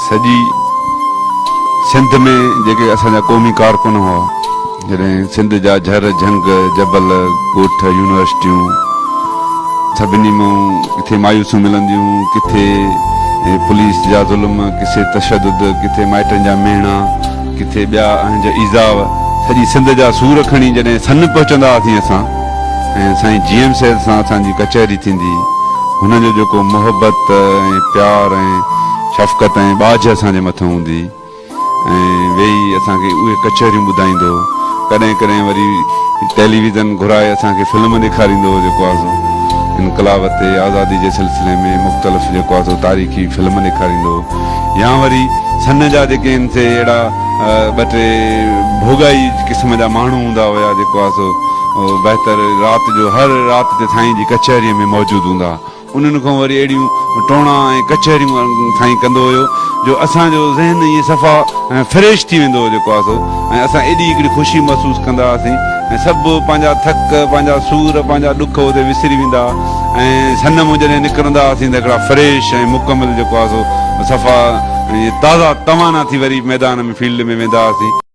سڄي سنڌ ۾ جيڪي اسان جا قومي ڪارڪن هئا، جڏهن سنڌ جا جهر جهنگ، جبل، ڳوٺ، يونيورسٽيون سڀني مون ڪٿي مايوسيون ملنديون، ڪٿي پوليس جا ظلم، ڪٿي تشدد، ڪٿي مائٽن جا مهڻا، ڪٿي ٻيا اهنج ايذاء، سڄي سنڌ جا سور کڻي جڏهن سن پهچندا هئاسين اسان ۽ سائين جي ايم سيد سان اسان جي ڪچهري ٿيندي هئي، هن جو جيڪو محبت ۽ پيار ۽ شفقت ۽ ٻاجهه اسان جي مٿان هوندي هئي ۽ ويهي اسان کي اهي ڪچهريون ٻڌائيندو هو. ڪڏهن ڪڏهن وري ٽيليويزن گهرائي اسان کي فلم ڏيکاريندو هو جيڪو آهي سو انقلاب تي آزادي جي سلسلي ۾ مختلف جيڪو آهي سو تاريخي فلم ڏيکاريندو هو يا وري سن جا جيڪي آهن سي اهڙا ٻه ٽي ڀوڳائي قسم جا ماڻهو هوندا هيا جيڪو آهي سو بهتر رات جو هر رات تي سائين جي ڪچهريء ۾ موجود هوندا ها. انهن کان وري اهڙيون ٽوڻا ۽ ڪچهريون سائين ڪندو هيو جو اسان جو ذهن ائين صفا فريش ٿي ويندو هو جيڪو آهي سو ۽ اسان ايڏي هڪڙي خوشي محسوس ڪندا هئاسين ۽ سڀ پنهنجا ٿڪ پنهنجا سور پنهنجا ڏک اتي وسري ويندا هئا ۽ سن مون جڏهن نڪرندا هئاسين ته هڪڙا فريش ۽ مڪمل جيڪو آهي سو صفا ائين تازا توانا ٿي وري ميدان ۾ فيلڊ ۾ ويندا هئاسين.